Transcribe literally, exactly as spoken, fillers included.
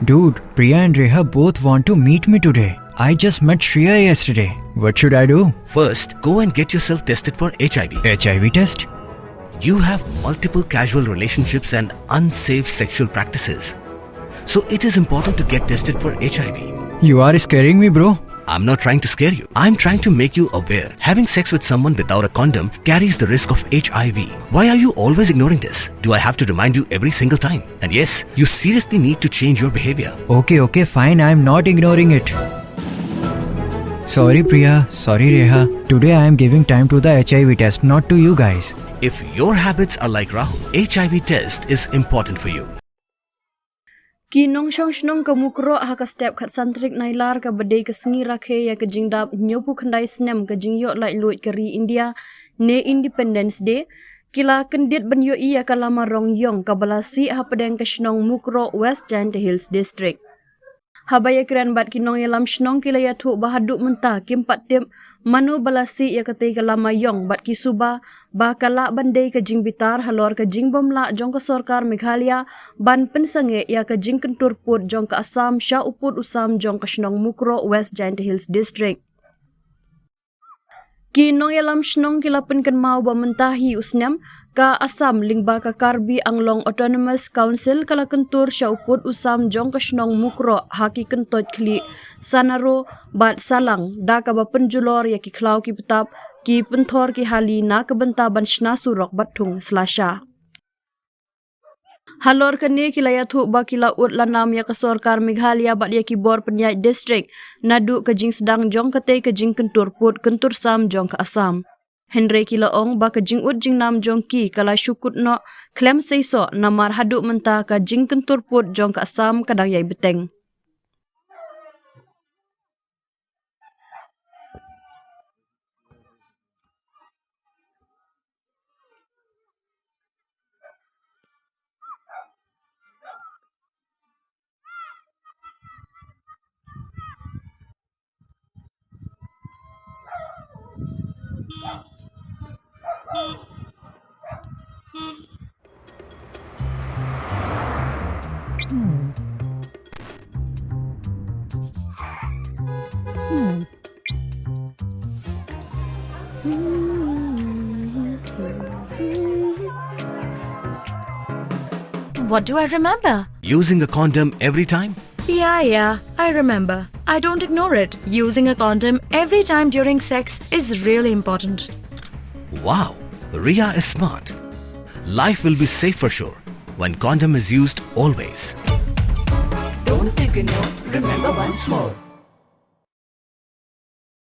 Dude, Priya and Reha both want to meet me today. I just met Shreya yesterday. What should I do? First, go and get yourself tested for H I V. H I V test? You have multiple casual relationships and unsafe sexual practices. So it is important to get tested for H I V. You are scaring me, bro. I'm not trying to scare you. I'm trying to make you aware. Having sex with someone without a condom carries the risk of H I V. Why are you always ignoring this? Do I have to remind you every single time? And yes, you seriously need to change your behavior. Okay, okay, fine. I'm not ignoring it. Sorry, Priya. Sorry, Reha. Today I am giving time to the H I V test, not to you guys. If your habits are like Rahul, H I V test is important for you. Ki nongshong shnong ka Mukroh ha ka step khatsan tarik Nailar kaba dei ka sngi rakhe ïa ka jingdap hynñiewphew khyndai snem ka jingïoh laitluid ka ri India ne Independence Day, ki la kyndit ban ïohi ïa ka lama rong ïong kaba la sih hapdeng ka shnong Mukroh, West Jaintia Hills District. Haba ïakren bad ki nongïalam shnong, ki la ïathuh ba haduh mynta kim pat tip mano ba la sih ïa katei ka lama ïong, bad ki suba ba ka lah ban dei ka jingbitar halor ka jingbymlah jong ka sorkar Meghalaya ban pynsangeh ïa ka jingkyntur pud jong ka Assam sha u pud u sam jong ka shnong Mukroh, West Jaintia Hills District. Ki nongïalam shnong ki la pynkynmaw ba mynta hi u snem, ka Assam lyngba ka Karbi Anglong Autonomous Council ka la kyntur sha u pud u sam jong ka shnong Mukroh ha ki kyntoit khlieh Sanaro bad Salang, da kaba pynjulor ïa ki khlaw ki btap, ki pynthor ki hali na ka bynta ban shna surok bad thung slasha. Halor kane, ki la ïathuh ba ki la ud lanam ïa ka sorkar Meghalaya bad ïa ki bor pynïaid district naduh ka jingsdang jong katei ka jingkyntur pud kyntur sam jong ka Assam. Hynrei ki la ong ba ka jingud jingnam jong ki ka la shu kut noh khlem seisoh, namar haduh mynta ka jingkyntur pud jong ka Assam ka dang ïai bteng. What do I remember? Using a condom every time. Yeah, yeah, I remember. I don't ignore it. Using a condom every time during sex is really important. Wow, Ria is smart. Life will be safe for sure when condom is used always. Don't ignore, remember once more.